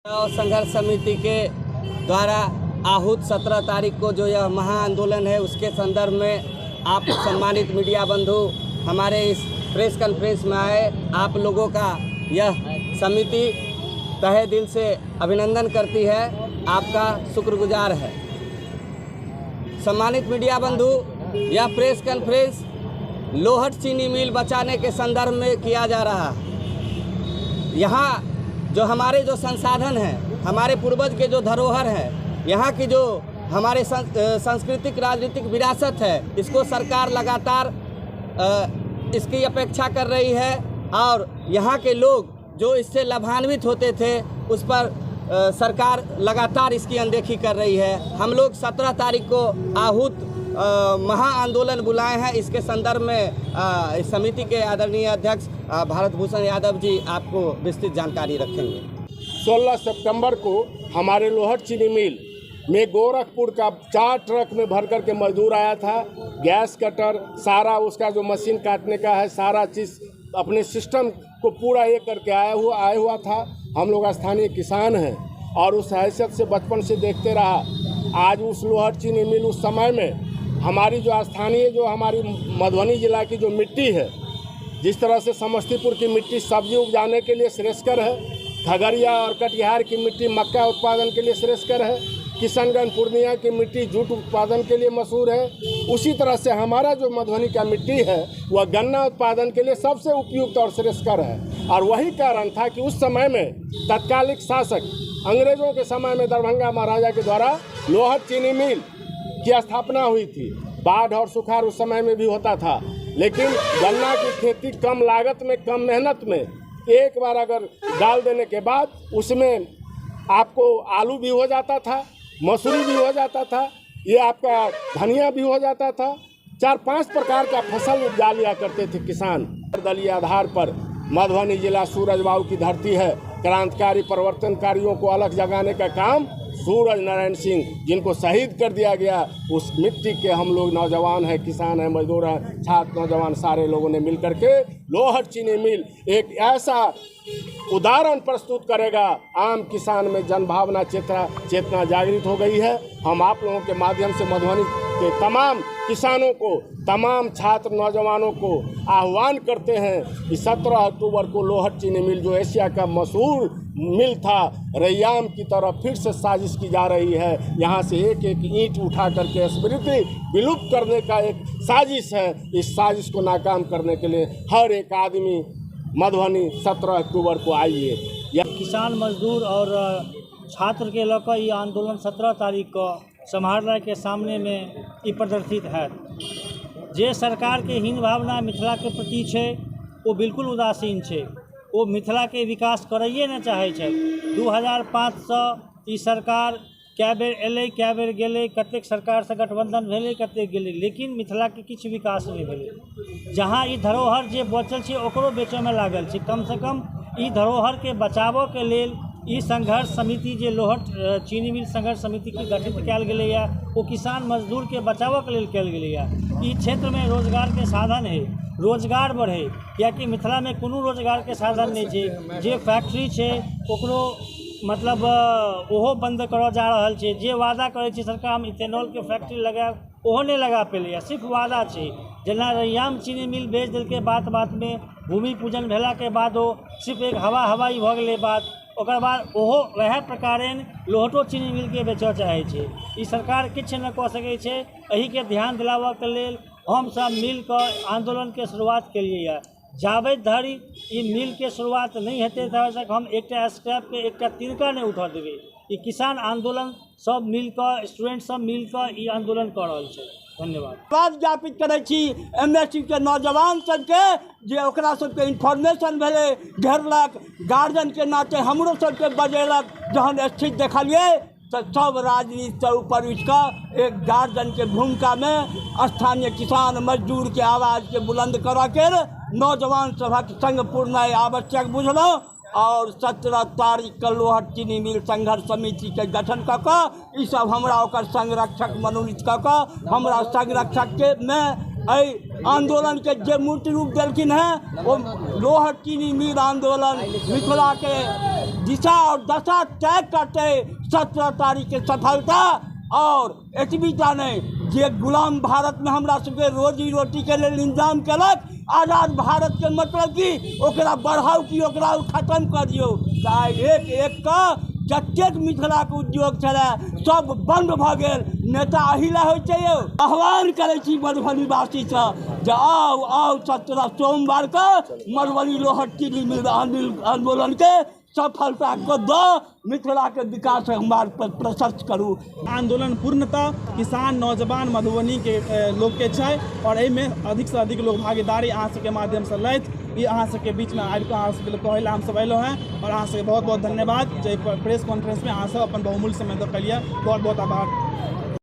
और संघर्ष समिति के द्वारा आहूत 17 तारीख को जो यह महा आंदोलन है, उसके संदर्भ में आप सम्मानित मीडिया बंधु हमारे इस प्रेस कॉन्फ्रेंस में आए, आप लोगों का यह समिति तहे दिल से अभिनंदन करती है, आपका शुक्रगुजार है। सम्मानित मीडिया बंधु, यह प्रेस कॉन्फ्रेंस लोहट चीनी मिल बचाने के संदर्भ में किया जा रहा है। यहाँ जो हमारे जो संसाधन हैं, हमारे पूर्वज के जो धरोहर हैं, यहाँ की जो हमारे सांस्कृतिक राजनीतिक विरासत है, इसको सरकार लगातार इसकी अपेक्षा कर रही है और यहाँ के लोग जो इससे लाभान्वित होते थे उस पर सरकार लगातार इसकी अनदेखी कर रही है। हम लोग 17 तारीख को आहूत महा आंदोलन बुलाए हैं। इसके संदर्भ में इस समिति के आदरणीय अध्यक्ष भारत भूषण यादव जी आपको विस्तृत जानकारी रखेंगे। 16 सितंबर को हमारे लोहट चीनी मिल में गोरखपुर का 4 ट्रक में भर करके मजदूर आया था। गैस कटर सारा उसका जो मशीन काटने का है सारा चीज़ अपने सिस्टम को पूरा ये करके आया हुआ था। हम लोग स्थानीय किसान हैं और उस हैसियत से बचपन से देखते रहा। आज उस लोहट चीनी मिल उस समय में हमारी जो स्थानीय जो हमारी मधुबनी जिला की जो मिट्टी है, जिस तरह से समस्तीपुर की मिट्टी सब्जी उपजाने के लिए श्रेष्ठकर है, खगड़िया और कटिहार की मिट्टी मक्का उत्पादन के लिए श्रेष्ठकर है, किशनगंज पूर्णिया की मिट्टी जूट उत्पादन के लिए मशहूर है, उसी तरह से हमारा जो मधुबनी का मिट्टी है वह गन्ना उत्पादन के लिए सबसे उपयुक्त और श्रेष्ठकर है। और वही कारण था कि उस समय में तत्कालिक शासक अंग्रेज़ों के समय में दरभंगा महाराजा के द्वारा लोहट चीनी मिल की स्थापना हुई थी। बाढ़ और सुखाड़ उस समय में भी होता था, लेकिन गन्ना की खेती कम लागत में कम मेहनत में एक बार अगर डाल देने के बाद उसमें आपको आलू भी हो जाता था, मसूरी भी हो जाता था, ये आपका धनिया भी हो जाता था। 4-5 प्रकार का फसल उपजा लिया करते थे किसान। दलीय आधार पर मधुबनी जिला सूरज बाबू की धरती है। क्रांतिकारी परिवर्तनकारियों को अलग जगाने का काम सूरज नारायण सिंह, जिनको शहीद कर दिया गया, उस मिट्टी के हम लोग नौजवान हैं, किसान हैं, मजदूर हैं, छात्र नौजवान सारे लोगों ने मिल करके लोहट चीनी मिल एक ऐसा उदाहरण प्रस्तुत करेगा। आम किसान में जनभावना चेतना जागृत हो गई है। हम आप लोगों के माध्यम से मधुबनी के तमाम किसानों को, तमाम छात्र नौजवानों को आह्वान करते हैं कि 17 अक्टूबर को लोहट चीनी मिल जो एशिया का मशहूर मिल था, रैयाम की तरफ फिर से साजिश की जा रही है। यहाँ से एक एक ईंट उठा करके स्मृति विलुप्त करने का एक साजिश है। इस साजिश को नाकाम करने के लिए हर एक आदमी मधुबनी 17 अक्टूबर को आइए। किसान मजदूर और छात्र के लऽ कऽ ई आंदोलन 17 तारीख को समाहरणालय के सामने में ई प्रदर्शित है। जे सरकार के हीन भावना मिथिला के प्रति छै वो बिल्कुल उदासीन छै, वो मिथिला के विकास करैए नहि चाहै छै। 2005 से ई सरकार कए बेर एलै, कए बेर गेलै, कतेक सरकारसँ गठबंधन भेलै, कतेक गेलै, लेकिन मिथिलाके किछु विकास नहि भेलै। जहाँ ई धरोहर जे बचल छै ओकरो बेचऽमे लागल छै। कमसँ कम ई धरोहरके बचाबऽके लेल ई संघर्ष समिति जे लोहट चीनी मिल संघर्ष समितिके गठित कयल गेलैए ओ किसान मजदूरके बचाबऽके लेल कयल गेलैए। ई क्षेत्रमे रोजगारके साधन है, रोजगार बढ़े, कियाकि मिथिलामे कोनो रोजगारके साधन नहि छै। जे फैक्ट्री छै ओकरो मतलब ओहो बंद करऽ जा रहल छै। जे वादा करै छै सरकार हम इथेनॉलके फैक्ट्री लगायब, ओहो नहि लगा पेलैए, सिर्फ वादा छै। जेना रैयाम चीनी मिल बेच देलकै बात बातमे, भूमि पूजन भेलाके बादो सिर्फ एक हवा हवाई भऽ गेलै बात, ओकर बाद ओहो वएह प्रकारेण लोहटो चीनी मिलके बेचऽ चाहै छै। ई सरकार किछु नहि कऽ सकै छै। एहिके ध्यान दिलाबऽके लेल हमसब मिलकऽ आन्दोलनके शुरुआत केलियै। जाबे धरि ई मिलके शुरुआत नहि हेतै ताबे तक हम एकटा स्क्रैपके एकटा तिनका नहि उठऽ देबै। ई किसान आन्दोलन सब मिलकऽ, स्टूडेंट सब मिलकऽ ई आन्दोलन कऽ रहल छै। धन्यवाद। धन्यवाद ज्ञापित करै छी एमएससी के नौजवान सबके, जे ओकरा सबके इन्फॉर्मेशन भेलै, घेरलक, गार्जियनके नाते हमरो सबके बजेलक। जहन स्थिति देखलियै तऽ सब राजनीतिसँ ऊपर उठिकऽ एक गार्जियनके भूमिकामे स्थानीय किसान मजदूरके आवाजके बुलंद करऽके नौजवान सभक संग पुरनाइ आवश्यक बुझलहुँ। और 17 तारीख के लोहट चीनी मिल संघर्ष समिति के गठन कऽ कऽ ई सब हमरा ओकर संरक्षक मनोनीत कऽ कऽ हमरा संरक्षक के में एहि आन्दोलनके जे मूर्त रूप देलखिन हेँ ओ लोहट चीनी मिल आन्दोलन मिथिलाके दिशा आओर दशा तय करतै। 17 तारीखके सफलता। आओर एतबीटा नहि, जे गुलाम भारतमे हमरा सबके रोजी रोटीके लेल इंतजाम केलक, आजाद भारतके मतलब कि ओकरा बढ़ाउ कि ओकरा खत्म कऽ दियौ, तऽ आइ एक एक कऽ जतेक मिथिलाके उद्योग छलै सब बन्द भऽ गेल। नेता एहि लए होइ छै यौ। आह्वान करै छी मधुबनीवासीसँ जे आउ आउ 17 सोमवारके मधुबनी लोहट चीनी मिल आन्दोलनके सफलता को दऽ मिथिलाके विकास मार्ग पर प्रशस्त करू। आंदोलन पूर्णतः किसान नौजवान मधुबनी के लोग के छै और एहिमे अधिक से अधिक लोग भागीदारी अहाँ सबके माध्यम से लैत ई अहाँ सबके बीच में आबि कऽ अहाँ सबके कहै लए हमसब अयलहुँ हेँ और अहाँ सबके बहुत बहुत धन्यवाद जे प्रेस कॉन्फ्रेंस में अहाँ सब अपन बहुमूल्य समय दऽ के लिए बहुत बहुत आभार।